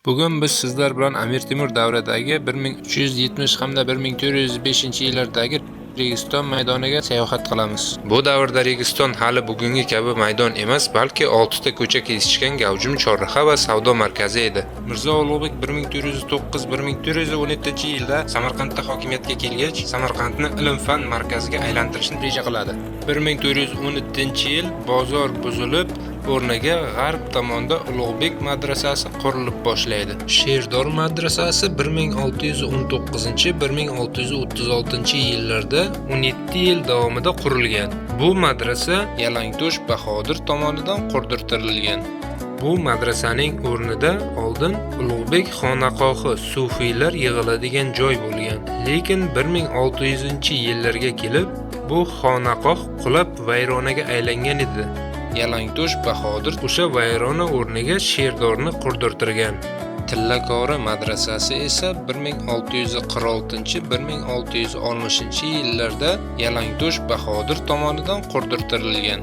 Bugun biz sizlar bilan Amir Temur davridagi 1370 hamda 1405-yillardagi Registon maydoniga sayohat qilamiz. Bu davrda Registon hali bugungi kabi maydon emas, balki 6 ta ko'cha kesishgan gavjum chorraha va savdo markazi edi. Mirzo Ulug'bek 1409-1417 yilda Samarqandda hokimiyatga kelgach, Samarqandni ilm-fan markaziga aylantirishni reja qiladi. 1417-yil bozor buzilib, o'rniga g'arb tomonda Ulug'bek madrasasi qurilib boshlaydi. Sherdor madrasasi 1619-1636 yillarda 17 yil davomida qurilgan. Bu madrasa Yalangto'sh Bahodir tomonidan qurdirtirilgan. Bu madrasaning o'rnida oldin Ulug'bek xonaqohi sufiylar yig'iladigan joy bo'lgan. Lekin 1600-yillarga kelib bu xonaqoh qulab vayronaga aylangan edi. Yalangto'sh Bahodir o'sha vayrona o'rniga Sherdorni qurdirtirgan. Tillakori madrasasi esa 1646-1660 yillarda Yalangto'sh Bahodir tomonidan qurdirtirilgan.